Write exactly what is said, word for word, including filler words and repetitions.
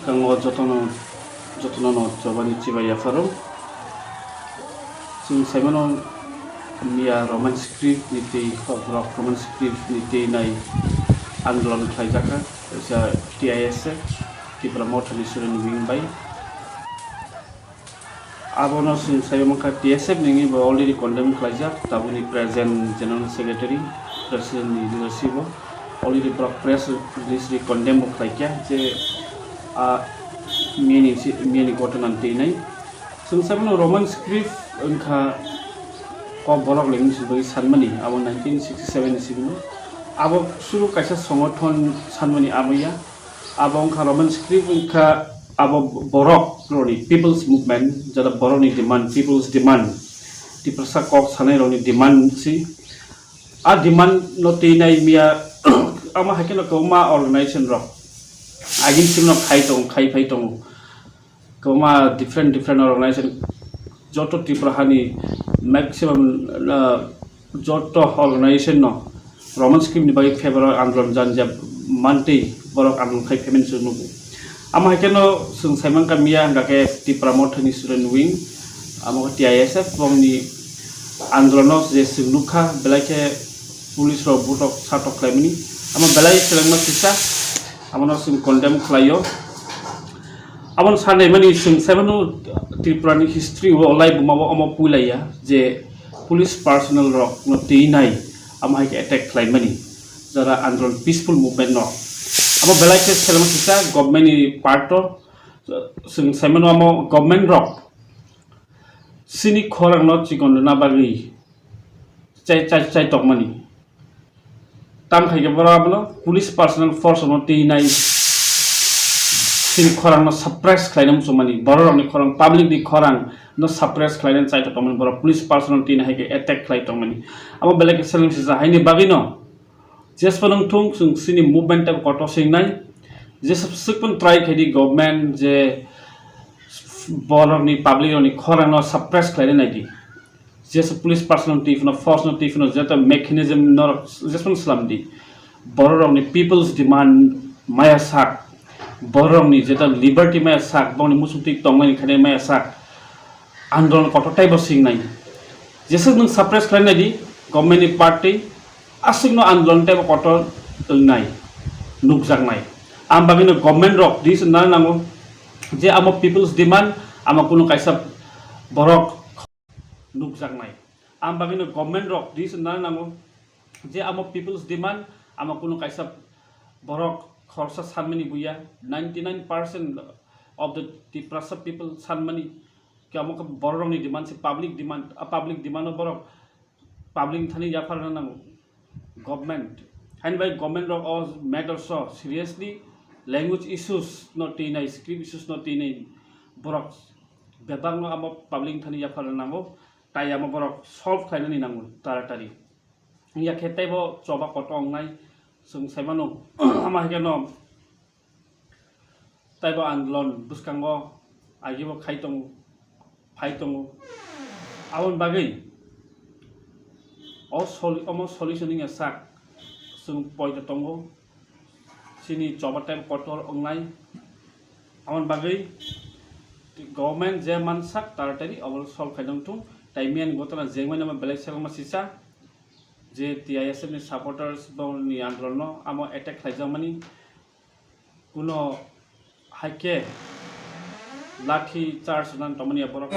Kango jotono, jotono no chobani chibai yapharo. Chwng saimano miya Roman script ni twi, borok Roman script ni twi nai andolon khlaijakha, kaisa T I S F, Tipra Mothani Student Wing bai. Abono chwng sai mankha T S F nini bo already condemn khlaijak, tabukni present General Secretary, President ni leadership o already borok press release ri condemn bo khlaikha je a miyani si-, miyani ghotona ni twi nai. Chwng sai mano Roman script wngkha kok borok lengni simi bagwi sanmani, abo nineteen sixty seven ni simi. Abo suru kaisa songothon sanmani abo ya. Abo wngkha Roman script wngkha abo borok rokni people's movement, jara borokni demand, people's demand, Tiprasa kok sanai rokni demand si. A demand no twi nai miya, amo hai kheno kwbangma organization rok agin simi no khai tong, khai phai tongo. Kwbangma different different organization, joto Tripura hani maximum, uh, joto organization no Roman script ni bagwi favor o andolon janjak mantwi borok andolon khai phaimani se nugo. Amo hai kheno chwng sai mankha miya hwnga khe Tipra Mothani Student Wing, amo khe T I S F bongni andolon no je chwng nukha belai khe police rok butok satok khlaimani, amo belai selengma kisa, amo no chwng condemn khlaio. Aboni sanai mani chwng sai mano Tripura ni history o lai buma bo omo puilaiya je police personnel rok no twi nai amo hai khe attack khlai mani jara andolon peaceful movement no amo belai khe selengma kisa government ni part o chwng sai mano amo government rok chini khorang no chikon rwna bagwi chai, chai, chai tokmani. Tam khai khe borok abono police personnel force no twi nai chini khorang no suppress khlaina muchungmani, borok rokni khorang, public ni khorang no suppress khlaina chai tokmani, borok police personnel twi nai hai khe attack khlai tongmani. Amo belai khe seleng sijak haini bagwi no jesphano wngthung chwng chini movement tei kotor sing nai, jesa swk phano try khai di government je borok ni public rokni khorang no suppress khlaina nai di. Jesa police personnel twi phano, force no twi phano, jeta mechanism norok jesphano slam di. Borok rokni people's demand maya sak, borok rokni jeta liberty maya sak, bongni muchung twi tongmani khainai maya sak, andolon kotor tei bo sing nai. Jesa nwng suppress khlai nai di, government ni party aswk no andolon tei bo kotor wngnai, nukjaknai. Ang bagwi no government rok dis wngna nango je amo people's demand, amo kunu kaisa borok nukjaknai. Ang bagwi no government rok dis wngna nango je amo people's demand, amo kunu kaisa borok khoroksa sanmani buya, ninety nine percent of the Tiprasa people sanmani khe amo khe borok rokni demand se public demand, a public demand o borok public thani yaphar rwna nango government. Haini bai government rok o matter so seriously language issues no twi nai, script issues no twi nai borok bebak no amo public thani yaphar rwna nango, tai amo borok solve khlainani nango taratari. Wngya khe teibo choba kotor wngnai chwng sai mano. Ama hai kheno teibo andolon bwskango agibo khai tongo, phai tongo. Aboni bagwi o solu-, omo solution wngya sak chwng poito tongo. Chini choba teibo kotor wngnai. Aboni bagwi government je mansak taratari obo solve khai tongthung. Tai miyani gotona jengmani omo belai selengma sisa. Je T I S F ni supporters bongni andolon no amo attack khlaijakmani, kuno hai khe lathi charge rwna tongmani borok.